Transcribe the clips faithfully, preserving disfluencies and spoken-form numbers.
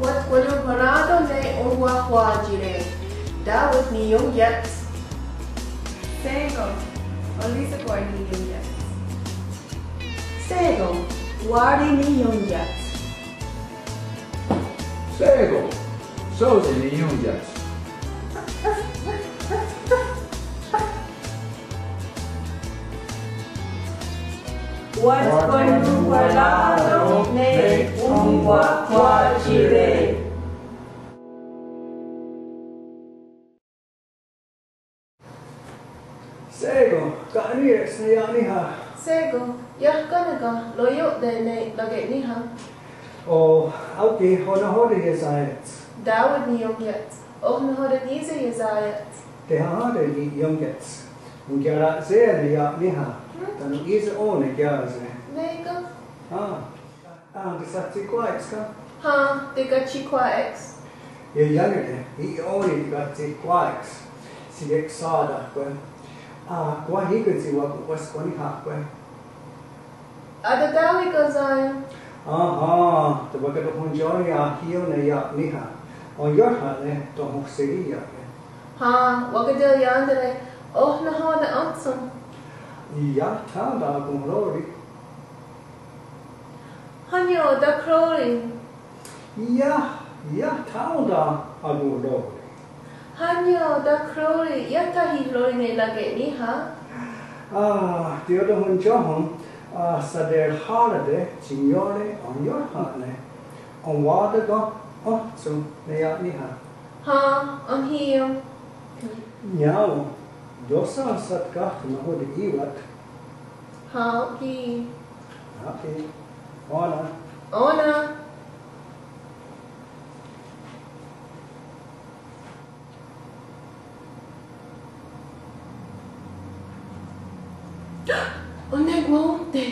Wa'tkwanonhwerá:ton' ne onkwahwá:tsire'. Tá:wit niiónkiats. Shé:kon, oh ní:se kwah niiónkiats. Shé:kon, Wári niiónkiats. Shé:kon, Sóse niiónkiats. Wa'tkwanonhwerá:ton' ne onkwahwá:tsire'. Shé:kon, ka' nì:re's ne ia'níha? Shé:kon, iah ká:neka roió'te' ne rake'níha. Oh, aó:re, oh nahò:ten' iesá:iats? Tá:wit niiónkiats. Oh nahò:ten' ní:se iesá:iats? Tehahá:te' niiónkiats. Onkiara'sé:ia' ne ia'níha. Tánon' í:se' ó:ni' kiá:se. Nè:'e ken? Á. Á, tekatskwaé:iks ken? Hen, tekatskwaé:iks. Ieiánere, í:'i ó:ni' tekatskwaé:iks. Shikeksá:tahkwe'. Á, kwah í:ken tsi wa'kon'wéskwani' nahò:ten'. Á:ta tá:wit ken, Zion? Aha, tewakatonhwentsó:ni ahí:ion' ne ia'níha. Eniónhrha'ne' ne tonhwentsherí:iake'. Hen, wakaterièn:tare', oh nahò:ten' ónhson? Iah thaón:ton' akonhró:ri'. Hánio, takhró:ri'. Iah, iah thaón:ton' akonhró:ri'. Hánio, takhró:ri', iah thahihró:ri' ne rake'níha. Á, teiotonhwentsóhon', á, saterhá:rate' tsi niió:re eniónhrha'ne'. Enwá:ton' ken ónhson ne ia'níha. Hen, ahí:ion'. Niá:wen, tóhsa satkáhtho nahò:ten' í:wat. Hen, ki. Hen, ki. Ó:nen. Ó:nen. Onekwén:te'.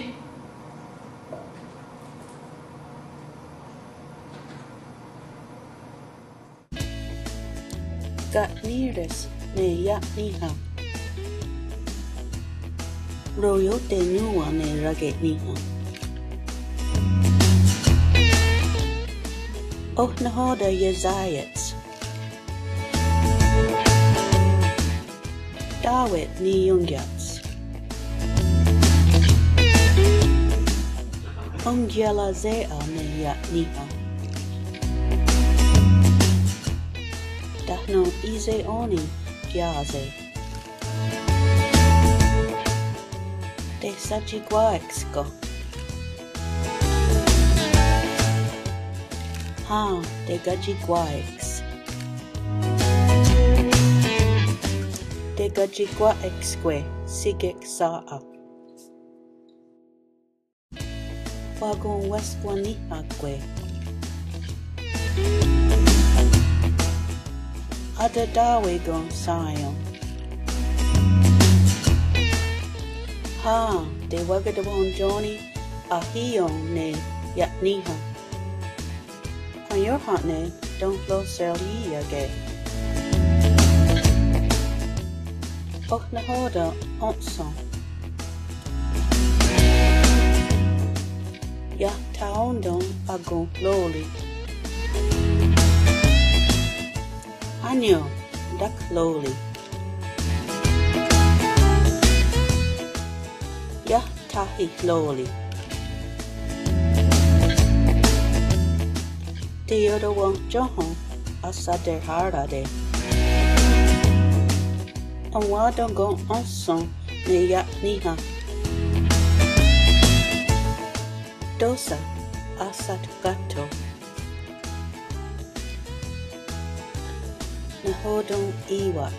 Ka' nì:re's ne ia'níha. Roió'te' nòn:wa ne rake'níha. Oh nahò:ten' iesá:iats? Tá:wit niiónkiats. Onkiara'sé:ia' ne ia'níha. Tánon' í:se' ó:ni' kiá:se. Tekatskwaé:iks ken? Hen, tekatskwaé:iks. Tekatskwaé:iks kwe' shikeksá:tahkwe'. Wa'kon'wéskwani' nahò:ten'. Á:ta tá:wit ken, Zion? Hen, tewakatonhwentsó:ni ahí:ion' ne ia'níha. Eniónhrha'ne' ne tonhwentsherí:iake'. Oh nahò:ten' ónhson? Iah thaón:ton' akonhró:ri'. Hánio, takhró:ri'. Iah thahihró:ri'. Teiotonhwentsóhon' ahsaterhá:rate'. Enwá:ton' ken ónhson ne ia'níha. Tóhsa ahsatkáhtho nahò:ten' í:wat.